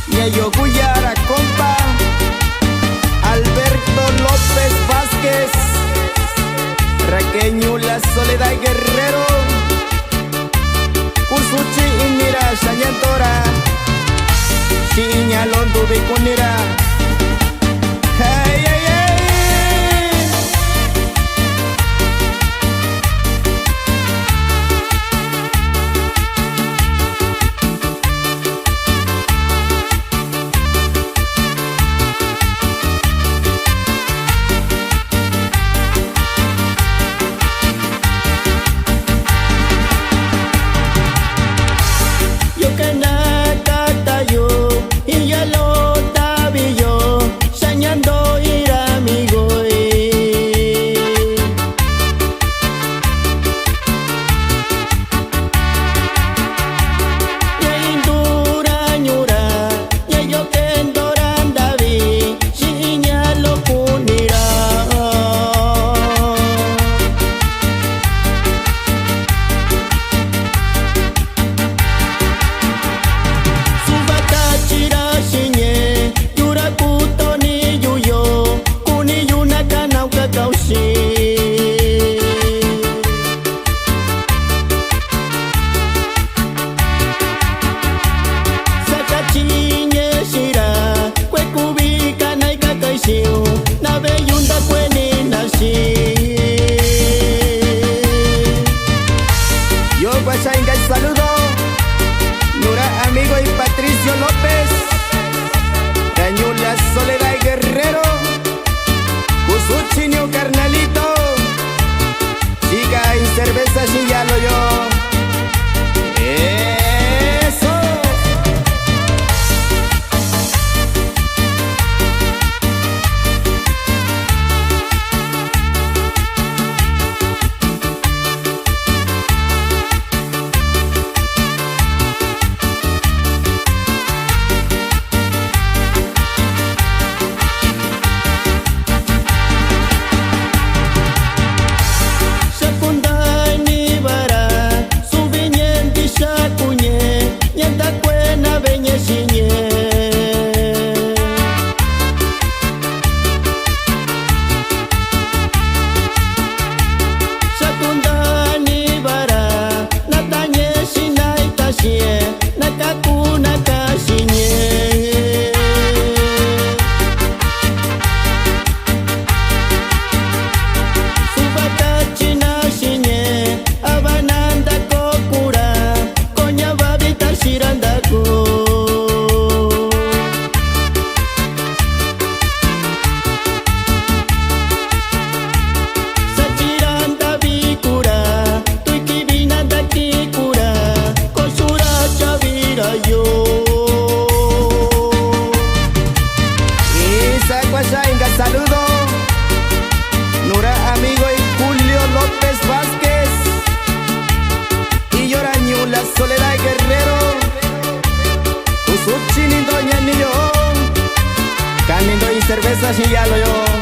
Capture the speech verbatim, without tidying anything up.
Ña yokuyara compa Alberto López Vázquez, Raqueño, La Soledad Guerrero, Kusuchi inira Sañantora, Siña Londu Vicunira. Hey, hey, hey. Yo que na katayo, y ya lo tabillo, sañando ir amigo. Ña indura ñura, ña yo kendora ndavi, siña lokunira. Suba kachira siñe, yura kutoni yuyo, kuni yuna kanauka kausi. Sakachiñe sira, kue kubi kanai kakaisiu, nave yunda kue ni nasi. Yo guachainga saludo, nura amigo y Patricio López, Rañula Soledad Guerrero, Kusuchinio carnalito, chica y cerveza sin ya lo yo. Eso. Sakundai ni bara, subiñenti sakuñe, ñanta kuena beñe siñe. Sakundani bara, natañe sinai tasie, nakakuna kasiñe. Subata china siñe, abananda kokura, koña babita sirandaku. Sachiranda bikura, tuiki binanda kikura, kosura chavira yo. Isa kwasha inga saludo, nura amigo y Julio López Vázquez. Y llora ñula Soledad Guerrero. Usuchini doña niyo. Kanindo y cerveza si ya lo yo.